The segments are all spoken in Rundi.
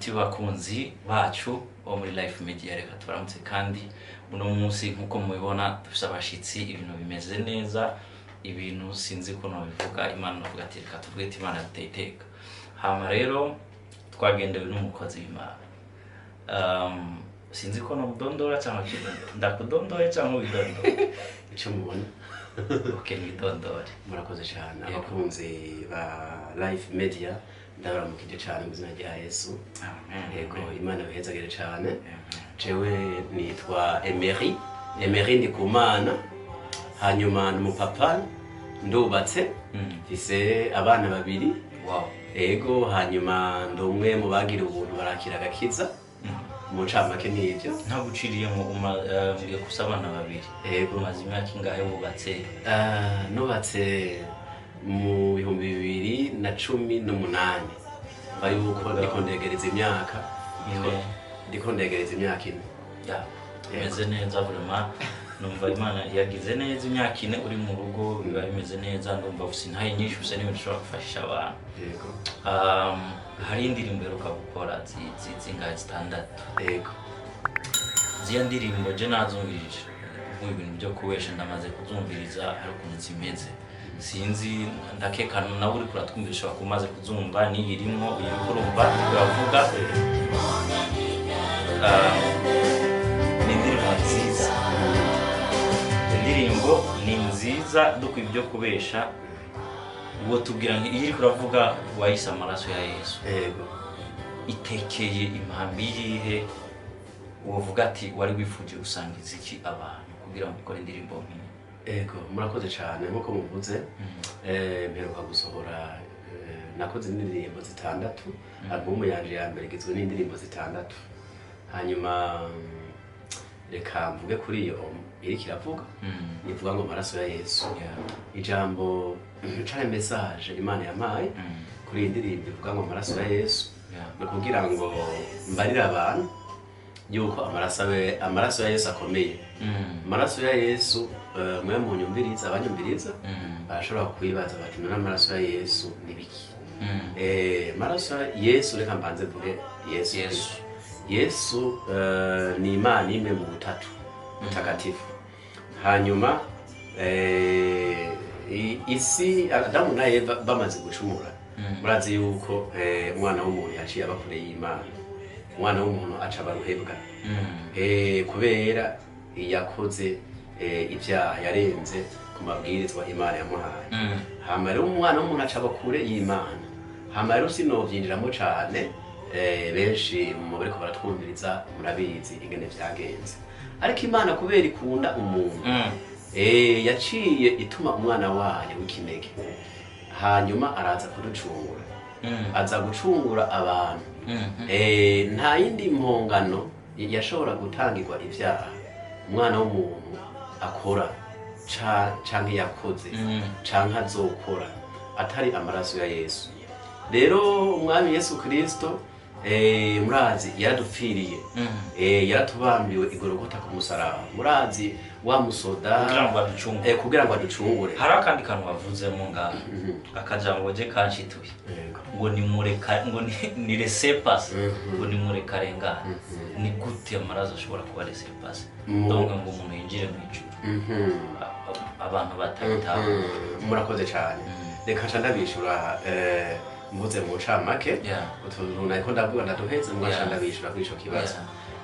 Inshuti bakunzi bacu bo muri Life Media, reka tubaramutse. Kandi uno munsi, nk'uko mubibona, dufise abashitsi, ibintu bimeze neza, ibintu sinzi ko nobivuga. Imana, navuga ati reka tuvuge ati Imana yaduteye iteka. Hama rero twagendewe n'umukozi w'Imana. Sinzi ko nomudondora cyangwa ndakudondore cyangwa ubidondore. Icyo mubona. Okay, mwidondore. Murakoze cyane. Yego. Abakunzi ba Life Media, ndabaramukije cyane mu izina rya Yesu. Amen. Yego, Imana bihezagire cyane. Amen. Jewe nitwa Emery, Emery Ndikumana. Hanyuma ni umupapa, ndubatse, mfise abana babiri. Ego, hanyuma ndi umwe mu bagira ubuntu barakira agakiza. Mu ncamake nibyo. Ntaguciriyemo, mbwiye gusa abana babiri. Ego. Umaze imyaka ingahe wubatse? Ah, nubatse mu 2018, mva yuko ndiko ndegereza imyaka Ine. Ndiko ndegereza imyaka 4. Ya, bimeze neza vraiment. Numva Imana yagize neza. Imyaka 4 uri mu rugo biba bimeze neza. Ndumva ufise intahe nyinshi, ufise n'ibintu ushobora gufashisha abantu. Yego. Hari indirimbo uheruka gukora zingahe? Zitandatu? Yego. Ziya ndirimbo je nazumvirije mu ibintu byo kubesha, ndamaze kuzumviriza, hari ukuntu zimeze, sinzi, ndakeka nawe uriko uratwumvisha ushobora kuba umaze kuzumva. Niyo irimwo uyu uriko urumva uravuga. Ni indirimbo nziza, indirimbo ni nziza. Dukwiye ibyo kubesha, uwo tubwira iyo uriko uravuga wayise "Amaraso ya Yesu". Yego. Itekeye impambi yihe? Wovuga ati wari wifuje gusangiza iki abantu kugira ngo ukore indirimbo nk'iyi? Ego, murakoze cyane. Nk'uko muvuze, mperuka gusohora, nakoze indirimbo zitandatu. Albumu yanje ya mbere igizwe n'indirimbo zitandatu. Hanyuma reka mvuge kuri iyo iriko iravuga, ivuga ngo "Amaraso ya Yesu". Ijambo canke message Imana yampaye kuri iyi ndirimbo ivuga ngo "Amaraso ya Yesu" ni ukugira ngo mbarire abantu yuko amaraso ya Yesu akomeye. Amaraso ya Yesu, mwe munyumviriza, abanyumviriza barashobora kwibaza bati: "None amaraso ya Yesu ni biki?" Amaraso ya Yesu, reka mbanze mvuge Yesu. Yesu. Yesu ni Imana imwe mu Butatu Mutagatifu. Hanyuma isi, Adamu na Eva bamaze gucumura, murazi yuko umwana w'umuntu yaciye aba kure y'Imana, umwana w'umuntu aca abaruhebwa. Kubera yakoze ibyaha, yarenze ku mabwirizwa Imana yamuhaye. Hama rero umwana w'umuntu aca aba kure y'Imana. Hama rero sinovyinjiramo cane, benshi mu bariko baratwumviriza murabizi ingene vyagenze. Ariko Imana, kubera ikunda umuntu, yaciye ituma umwana wayo w'ikinege, hanyuma araza kuducungura, aza gucungura abantu. Nta yindi mpongano yashobora gutangirwa ibyaha umwana w'umuntu akora canke yakoze canke azokora atari amaraso ya Yesu. Rero Umwami Yesu Kristo, murazi yaradupfiriye, yaratubambiwe igorogota ku musaraba. Murazi wa musoda kugira ngo aducungure. Kugira ngo aducungure. Hari akandi kantu wavuzemo ngaha, akajambo je kanshituye, ngo ni mureka, ngo ni laissez-passer, ngo ni murekarengane. Ni gute amaraso ashobora kuba laissez-passer? Donc ngo umuntu yinjire mu ijuru, abantu batabitaho. Murakoze cyane. Reka nca ndabishura, mvuze mu ncamake utuntu nariko ndavuga ndaduheze, mugaca ndabishura kuri ico kibazo.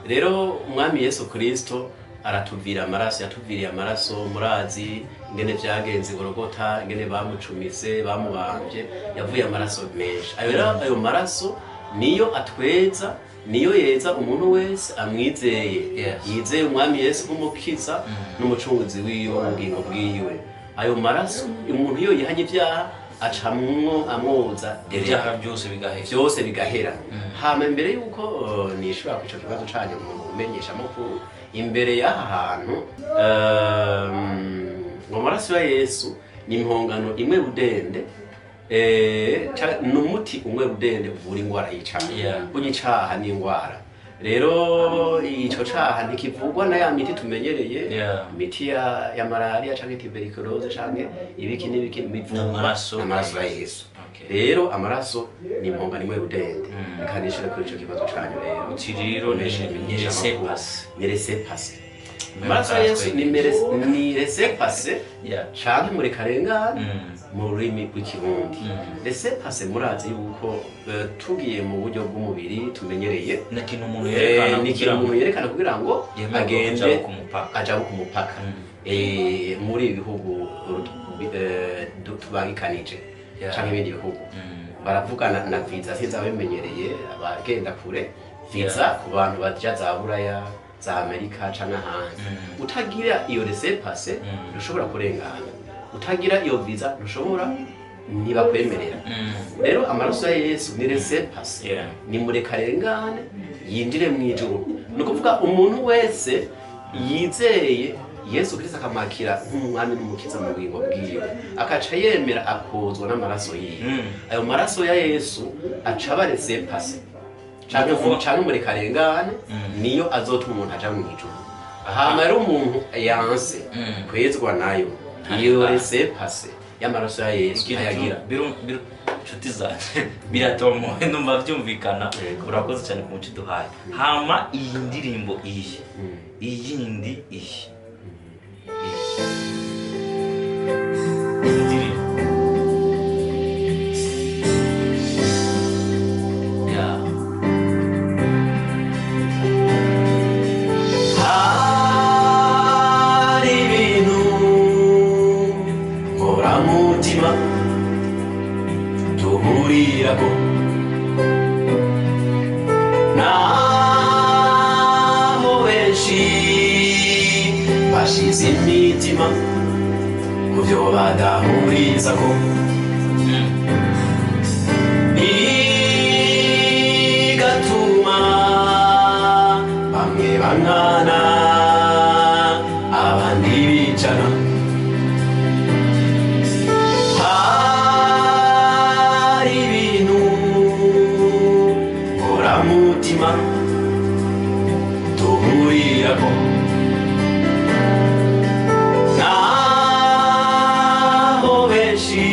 Rero Umwami Yesu Kristo aratuvira amaraso, yatuviriye amaraso. Murazi ingene vyagenze Gorogota, ingene bamucumise, bamubambye, yavuye amaraso menshi. Ayo rero, ayo maraso niyo atweza, niyo yeza umuntu wese amwizeye, yizeye Umwami Yesu nk'Umukiza n'Umucunguzi wiwe mu bugingo bwiwe. Ayo maraso, umuntu iyo yihanye ibyaha, acamwo amwoza ibyaha byose bigahera. Byose bigahera. Hama imbere yuko nishura kuri ico kibazo canyu mu menyeshamakuru, imbere y'aha hantu, ngo amaraso ya Yesu ni impongano imwe rudende, ni umuti umwe rudende uvura ingwara y'icaha. Burya icaha ni ingwara. Rero ico caha ntikivugwa na ya miti tumenyereye, imiti ya malaria canke tuberculose canke ibiki n'ibiki, bivugwa N'amaraso n'amaraso ya ya Yesu. Rero amaraso ni impongano imwe rudende. Reka nishire kuri ico kibazo canyu rero. Uti rero ni laissez-passer. Ni laissez-passer. Amaraso ya Yesu ni laissez-passer canke murekarengane mu rurimi rw'ikirundi. Laissez-passer murazi yuko tugiye mu buryo bw'umubiri tumenyereye, ni ikintu umuntu yerekana ni ikintu umuntu yerekana kugira ngo agende aja ku mupaka. Muri ibi bihugu tubangikanije canke ibindi bihugu baravugana na visa, sinzi ababimenyereye abagenda kure, visa ku bantu baja za Buraya, za Amerika canke ahandi. Utagira iyo laissez-passer ntushobora kurengana, utagira iyo visa ntushobora, ntibakwemerera. Rero amaraso ya Yesu ni laissez-passer, ni murekarengane yinjire mu ijuru. Ni ukuvuga umuntu wese yizeye Yesu Kristo akamakira nk'umwami n'umukiza mu bugingo bwiwe, akaca yemera akozwa n'amaraso yiwe. Ayo maraso ya Yesu aca aba laissez-passer canke murekarengane, niyo azotuma umuntu aja mu ijuru. Hama rero umuntu yanse kwezwa nayo iyo laissez-passer y'amaraso ya Yesu ayagira. Nshuti zanje biratomoye, ndumva byumvikana. Urakoze cyane ku muco duhaye. Hama iyi ndirimbo iyi iyindi iyi hari ibintu nkoramutima duhurirako, naho benshi bashize imitima mu byo badahurizako, bigatuma bamwe bangana abandi bicana. Hari ibintu nkoramutima duhurirako, naho benshi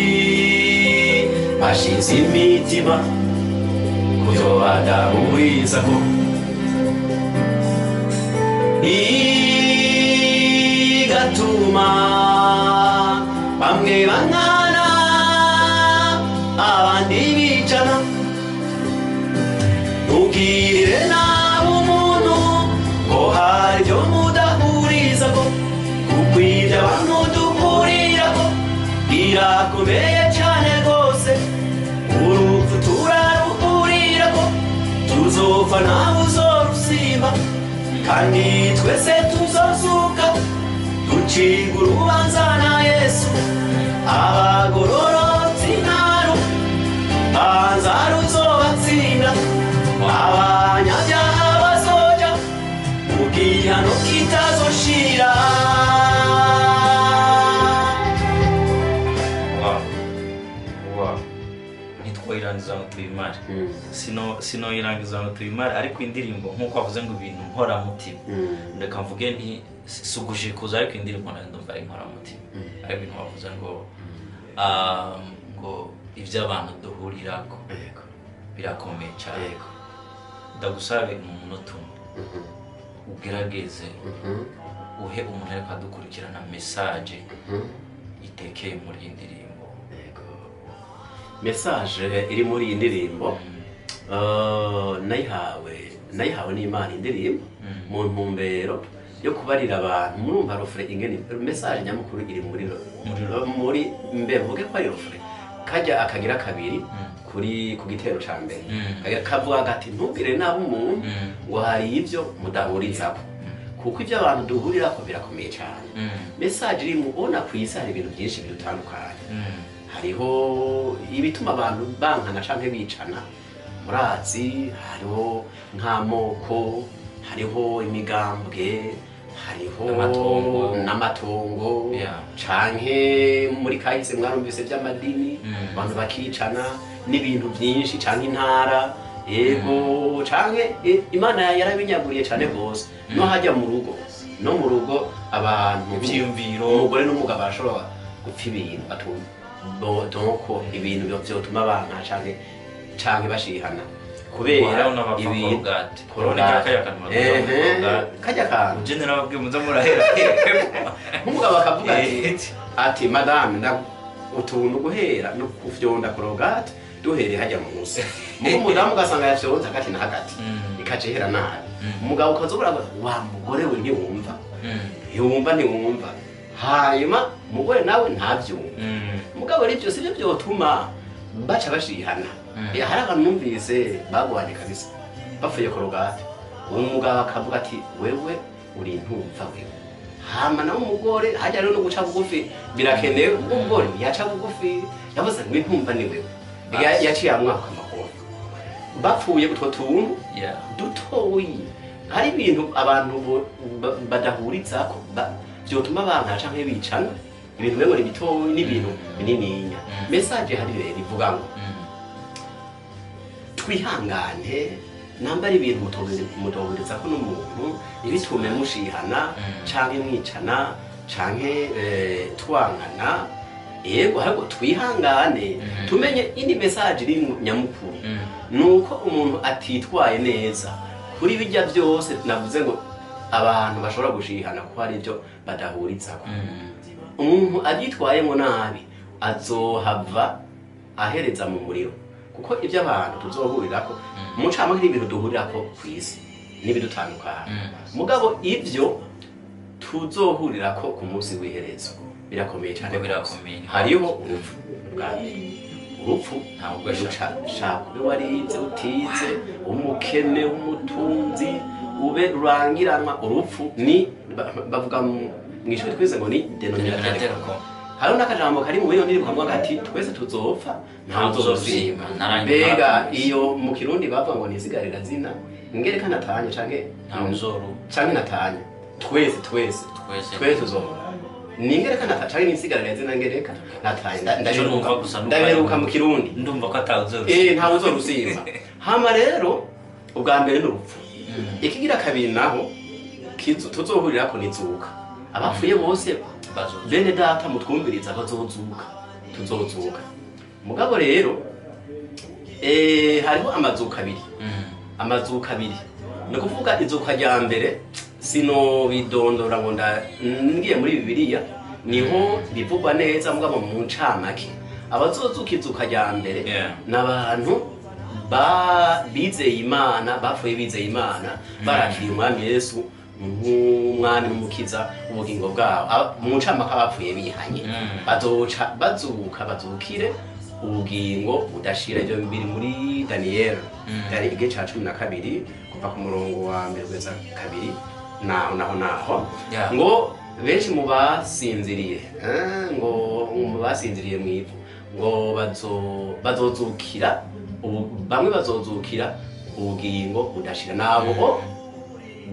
bashize imitima ku byo badahurizako, bigatuma bamwe bangana abandi bicana. Ntugirire nabi umuntu ngo hari ibyo mudahurizako, kuko ibyo abantu duhurirako birakomeye cane rwose. Urupfu turaruhurirako, tuzopfa nawe uzorusimba, kandi twese tuzozuka ducibwa urubanza na Yesu. Abagororotsi naro banza ruzobatsinda, abanyabyaha bazoja mu gihano kitazoshira. Ntitwoyirangiza ngo tuyimare, sinoyirangiza ngo tuyimare, ariko indirimbo nk'uko wavuze ngo ibintu nkoramutima, reka mvuge nti sugushikuza, ariko indirimbo nayo ndumva ari nkoramutima. Ariko ibintu wavuze ngo ngo ibyo abantu duhurirako birakomeye cyane. Ndagusabe mu munota umwe ugerageze uhe umuntu ariko adukurikirana message itekeye muri iyi ndirimbo. Message iri muri iyi ndirimbo nayihawe n'Imana indirimbo mu ntumbero yo kubarira abantu. Murumva rofre ingene message nyamukuru iri muri mbe mvuge ko ari rofre kajya akagira kabiri kuri ku gitero ca mbere kavuga gati ntugire nabi umuntu ngo hari ivyo mudahurizako, kuko ivyo abantu duhurirako birakomeye cyane. Message iri mu ona kw'isi hari ibintu byinshi bidutandukanye. Hariho ibituma abantu bankana canke bicana, murazi, hariho nk'amoko, hariho imigambwe, hariho n'amatongo, canke muri kahise mwarumvise by'amadini, abantu bakicana n'ibintu byinshi, canke intara, yego, canke Imana yarabinyaguriye cane gose. No hajya mu rugo, no mu rugo abantu ivyiyumviro, umugore n'umugabo bashobora gupfa ibintu batumva. Donc ibintu vyotuma banka canke bashihana kubera Hariho n'abapfa ibintu Colgate. Urabona kariya kantu bavuga ngo Colgate. Kajya kantu Uje narababwiye muze murahera. Nk'umugabo akavuga ati madame, utuntu guhera no kufyonda Colgate duhereye hajya munsi, mugo umudamu ugasanga yafyonze hagati na hagati, ikaca ihera nabi. Umugabo ukazobura wa mugore we, ntiwumva, ntiwumva, ntiwumva. Hanyuma umugore nawe ntabyumva. Mugabo rero ibyo sibyo byotuma baca bashihana. Hari abantu numvise bagwanye kabisa bapfuye Colgate. Umugabo akavuga ati: "Wewe uri intumva wewe." Hama nawe umugore hajya rero no guca bugufi birakenewe. Ubwo umugore ntiyaca bugufi, yavuze ngo intumva ni wewe. Yaciye amwaka amakofi bapfuye utwo tuntu dutoyi. Hari ibintu abantu badahurizako vyotuma banka canke bicana, ibintu umengo ni bitoyi n'ibintu binininya. Message hari rero ivuga ngo twihangane, nambara ibintu mutobereza ko n'umuntu ntibitume mushihana canke mwicana canke twankana. Yego, ariko twihangane. Tumenye indi message iri nyamukuru, nuko umuntu atitwaye neza kuri bijya byose navuze ngo abantu bashobora gushihana ko hari ibyo badahurizako, umuntu abyitwayemo nabi azohava ahereza mu muriro, kuko ibyo abantu tuzohurirako mu ncamake n'ibintu duhurirako ku isi n'ibidutandukana. Mugabo ibyo tuzohurirako ku munsi w'iherezo birakomeye cyane. Ngo birakomeye. Hariho urupfu bwa mbere, urupfu Ntabwo ruca shaka ube warize utize, umukene, umutunzi, ube rurangiranwa. Urupfu ni bavuga mu ishuri twize ngo ni dénominateur. Dénominateur commun. Hariho n'akajambo kari mu iyo ndirimbo kavuga kati: "Twese tuzopfa, ntawe uzosima." Ntawe Mbega uzosima. iyo mu Kirundi bavuga ngo nisigarira zina ngereka natanye canke Ntawe uzoru canke natanye twese, twese Twese. Twese tuzopfa, ni ngereka natanye canke nisigarira zina ngereka natanye. Ico numva gusa nuko Ndabiheruka mu Kirundi. Ndumva ko atawe uzoru. Ntawe uzorusima. Hama rero ubwa mbere ni urupfu. Ikigira kabiri naho tuzohurirako nizuka, abapfuye bose. Bazoza. Bene data mutwumviriza, bazozuka, tuzozuka. Mugabo rero hariho amazuka abiri. Amazuka abiri ni ukuvuga izuka rya mbere, sinobidondora ngo ngiye muri Bibiliya niho bivugwa neza, mugabo mu ncamake abazozuka izuka rya mbere ni abantu bizeye Imana, bapfuye bizeye Imana, barakiriye Umwami Yesu nk'umwami n'umukiza ubugingo bwabo. Mu ncamake abapfuye bihanye bazoca bazuka, bazukire ubugingo budashira. Ibyo biri muri Daniyeli. Daniyeli igice ca 12 kuva ku murongo wa mbere kugeza kabiri, naho naho naho ngo benshi mu basinziriye, ngo mu basinziriye mu ivu ngo bazozukira bamwe bazozukira ubugingo budashira, nabo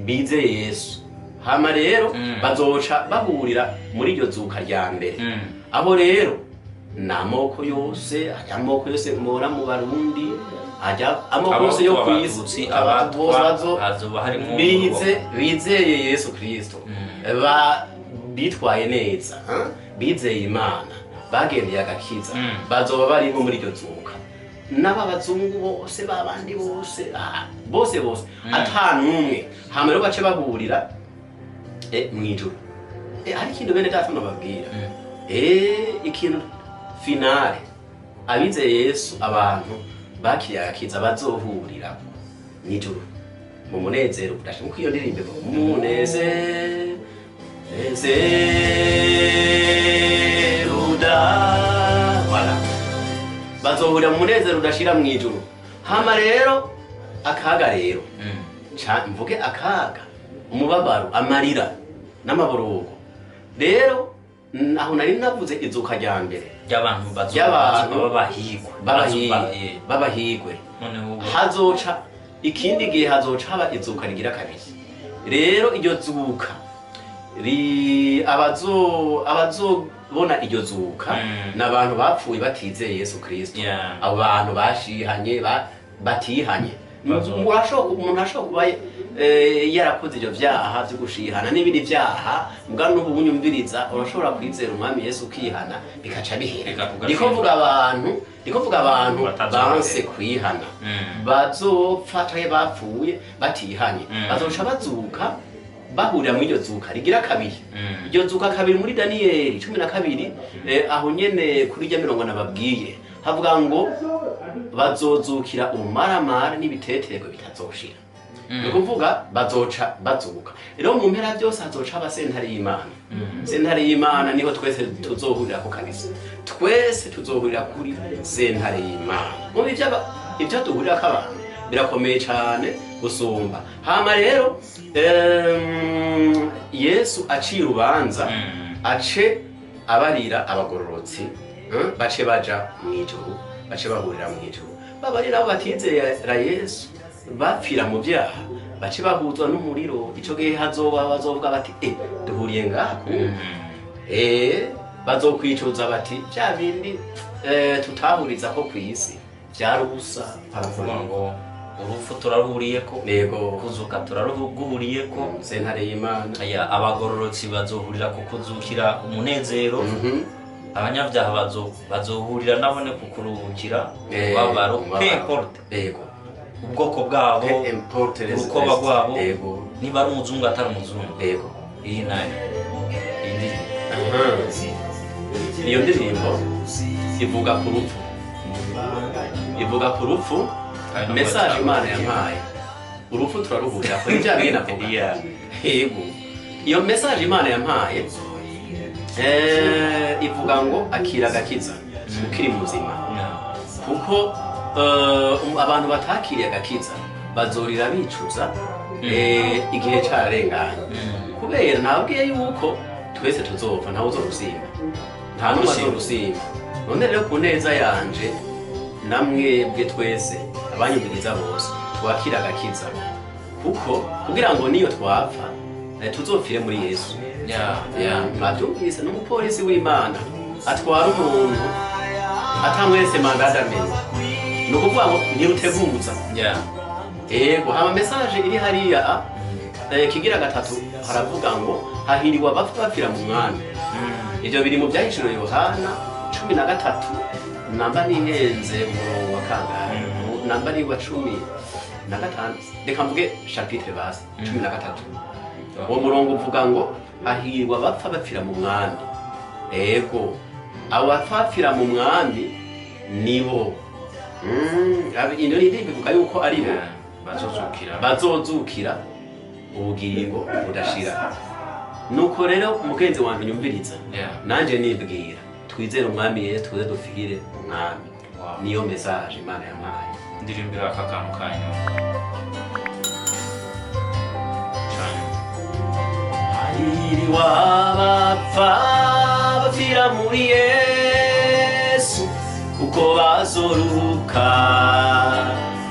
bizeye Yesu. Hama rero bazoca bahurira muri iryo zuka rya mbere. Abo rero ni amoko yose, ajya amoko yose mubona mu Barundi, ajya amoko yose yo ku isi, Abatutsi, abantu bose abatwa, hazoba harimo bizeye Yesu Kristo, bitwaye neza, bizeye Imana, bagendeye agakiza, bazoba barimo muri iryo zuka, n'aba bazungu bose, babandi bose, bose bose, ata n'umwe. Hama rero bace bahurira mw'ijuru. Hari ikintu bene data nababwira. Ikintu finale abizeye Yesu, abantu bakiriye agakiza, bazohurira mw'ijuru mu munezero udashira, nkuko iyo ndirimbo ivuga umunezero uda. Voilà, bazohurira mu munezero udashira mw'ijuru. Hama rero akaga rero, mvuge akaga, umubabaro, amarira n'amaborogo rero, aho nari navuze izuka rya mbere ry'abantu ry'abantu babahigwe. Babahigwe. Noneho ubu Hazoca ikindi gihe, hazoca haba izuka rigira kabiri. Rero iryo zuka abazobona iryo zuka ni abantu bapfuye batizeye Yesu Kristo. Abo bantu bashihanye, batihanye. Umuntu ashobora kuba yarakoze ibyo byaha byo gushihana n'ibindi byaha, mbwa n'ubu bunyumviriza urashobora kwizera umwami Yesu ukihana bikaca bihera. Ndiko mvuga abantu banse kwihana, bazopfa canke bapfuye batihanye, bazoca bazuka bahurira mu iryo zuka rigira kabiri. Iryo zuka kabiri muri Daniyeli 12, aho nyene kuri rya mirongo nababwiye havuga ngo bazozukira umaramara n'ibiteterego bitazoshira. Ni kuvuga bazoca bazuka. Rero mu mpera byose hazoca aba sentare y'Imana. Sentare y'Imana niho twese tuzohurira ko kabisa. Twese tuzohurira kuri sentare y'Imana. Mu ibyo duhurira ko abantu birakomeye cyane gusumba. Hama rero Yesu aciye urubanza, ace abarira abagororotsi, bace baja mu ijuru, bace bahurira mu ijuru. Babarira abo batizera Yesu bapfira mu byaha, bace bahuzwa n'umuriro. Ico gihe hazoba bazovuga bati duhuriye ngaha bazokwicuza bati bya bindi tutahuriza ko kw'isi byari ubusa. Baravuga ngo urupfu turaruhuriyeko, kuzuka turaruhuriyeko, sentare y'Imana. Abagororotsi bazohurira ku kuzukira umunezero, abanyabyaha bazohurira nabone ku kuruhukira umubabaro, peu importe ubwoko bwabo, urukoba rwabo, niba ari umuzungu atari umuzungu. Iyi nayo iyo ndirimbo ivuga ku rupfu, ivuga ku rupfu. Message Imana yampaye, urupfu turaruhurira ko ibya bindi navuga. Yego, iyo message Imana yampaye ivuga ngo akira agakiza ukiri muzima, kuko abantu batakiriye agakiza bazorira bicuza igihe cararenganye. Kubera nabwiye yuko twese tuzopfa, ntawe uzorusimba, nta n'umwe azorusimba. None rero ku neza yanje namwebwe twese abanyumviriza bose twakira agakiza, kuko kugira ngo niyo twapfa tuzopfire muri Yesu. Mwabyumvise, n'umupolisi w'Imana atwara umuntu atamweretse mandat d'amener, ni ukuvuga ngo ntiruteguza. Yego, hama message iri hariya kigira gatatu haravuga ngo hahiriwe abapfa bapfira mu mwami. Ibyo biri mu byahishuriwe Yohana 13, namba nihenze umurongo wa kangahe, namba ni wa 15, reka mvuge chapitre base 13. Uwo murongo uvuga ngo hahirwa abapfa bapfira mu mwami. Ego, abo bapfa bapfira mu mwami nibo ino ndirimbo ivuga yuko ari bo bazozukira ubugingo budashira. Nuko rero mugenzi wanjye nyumviriza, nanje nibwira twizere umwami Yesu, tuze dufigire umwami. Niyo message Imana yampaye. Ndirimbira aka kantu kanyu. Hahiriwe abapfa bapfira muri Yesu, kuko bazoruhuka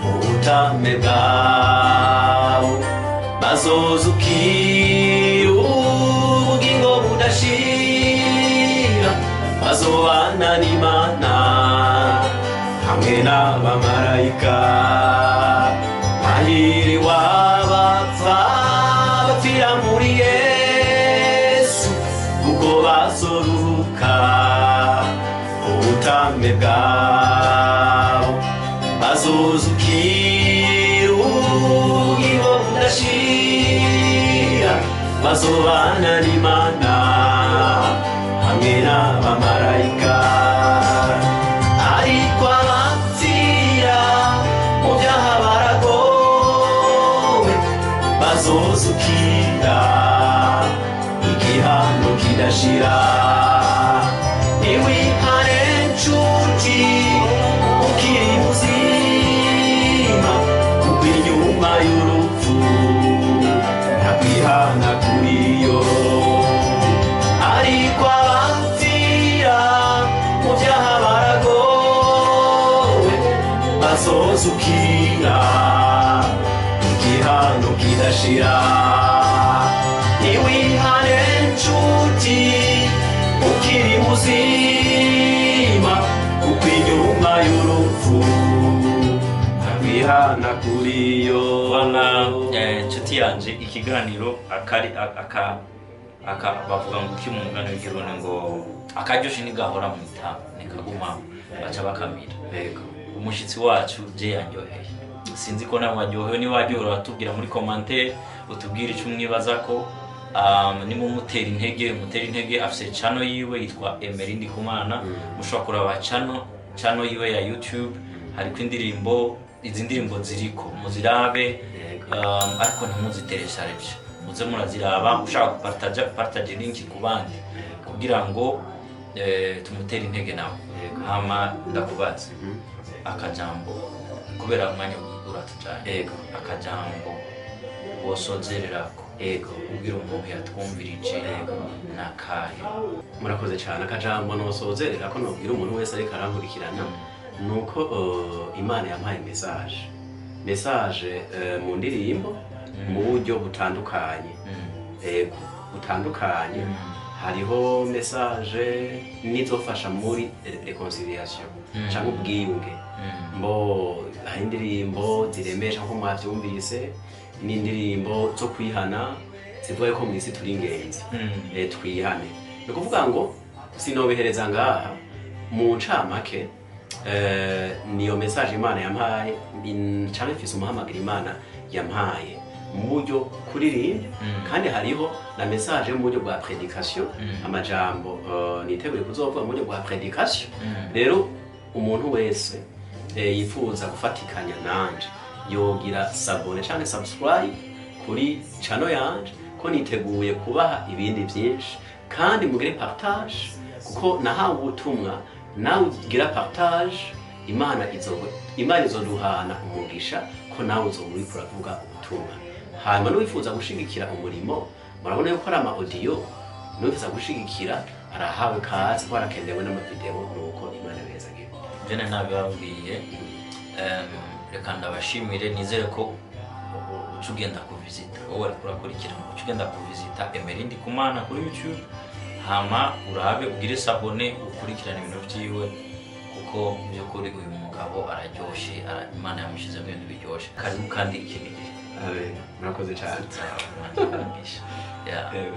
ubutame bwabo, bazozukira ubugingo budashira, bazobana n'Imana hamwe n'abamarayika. Hahiriwe abapfa bapfira muri Yesu, kuko bazoruhuka ubutame bwabo, bazozukira ubugingo budashira, bazobana n'Imana hamwe n'abamarayika. Ariko abapfira mu byaha baragowe, bazozukira igihano kidashira. Niwihane nshuti ukiri muzima, kuko inyuma y'urupfu nta kwihana kuriyo. Ariko abapfira mu byaha baragowe, bazozukira igihano kidashira. Niwihane nshuti ukiri muzima, kuko inyuma y'urupfu nta kwihana kuriyo. Turiyo. Bana inshuti yanje, ikiganiro akari aka aka bavuga ngo iki mu mugani w'ikirundi ngo akaryoshe ntigahora mu itama, ntikaguma, baca bakamira. Umushyitsi wacu je yanryoheye, sinzi ko nawe waryohewe. Niba waryohewe uratubwira muri commentaire, utubwire icyo umwibaza ko nimumutera intege, mutera intege. Afise channel yiwe yitwa Emery Ndikumana. Mushobora kuraba channel yiwe ya YouTube, hariko indirimbo, izi ndirimbo ziriko muzirabe. Ariko ntimuzitereshareje, muze muraziraba. Ushaka gupartaja, partage link ku bandi kugira ngo tumutere intege nawe. Hama ndakubaza akajambo, kubera umwanya uratujanye. Akajambo wosozererako ubwira umuntu yatwumvirije nakahe? Murakoze cyane. Akajambo nosozerera ko nobwira umuntu wese ariko arankurikirana nuko Imana yampaye message mu ndirimbo mu buryo butandukanye. Ego, butandukanye. Hariho message n'izofasha muri réconciliation cyangwa ubwiyunge. Mbo hari indirimbo ziremesha nko mwavyumvise, n'indirimbo zo kwihana zivuga ko mu isi turi ingenzi. Twihane. Ni ukuvuga ngo sinobihereza ngaha mu ncamake. Niyo message Imana yampaye canke mfise umuhamagaro Imana yampaye mu buryo kuririmba. Kandi hariho na message yo mu buryo bwa prédication, amajambo niteguye kuzovuga mu buryo bwa prédication. Rero umuntu wese yifuza gufatikanya nanje yogira s'abonner canke subscribe kuri channel yanje, ko niteguye kubaha ibindi byinshi. Kandi mugire partage, kuko nahawe ubutumwa. Nawe ugira partage, Imana izoduhana umugisha, ko nawe uzoba uriko uravuga ubutumwa. Hanyuma n'uwifuza gushigikira umurimo, murabona yuko ari ama audio, n'uwifuza gushigikira arahawe kazi, ko harakenewe n'amavideo. Nuko Imana ibezagira. Jene nabibabwiye. Reka ndabashimire, nizere ko uca ugenda kuvisita, wowe ariko urakurikirana, uca ugenda kuvisita Emery Ndikumana kuri YouTube, hama urabe, ugire s'abonner, ukurikirane ibintu byiwe, kuko mu by'ukuri uyu mugabo araryoshe, Imana yamushyizemo ibintu biryoshye. Karibu kandi ikindi gihe. Amen. Murakoze cyane. Yeah. Yego.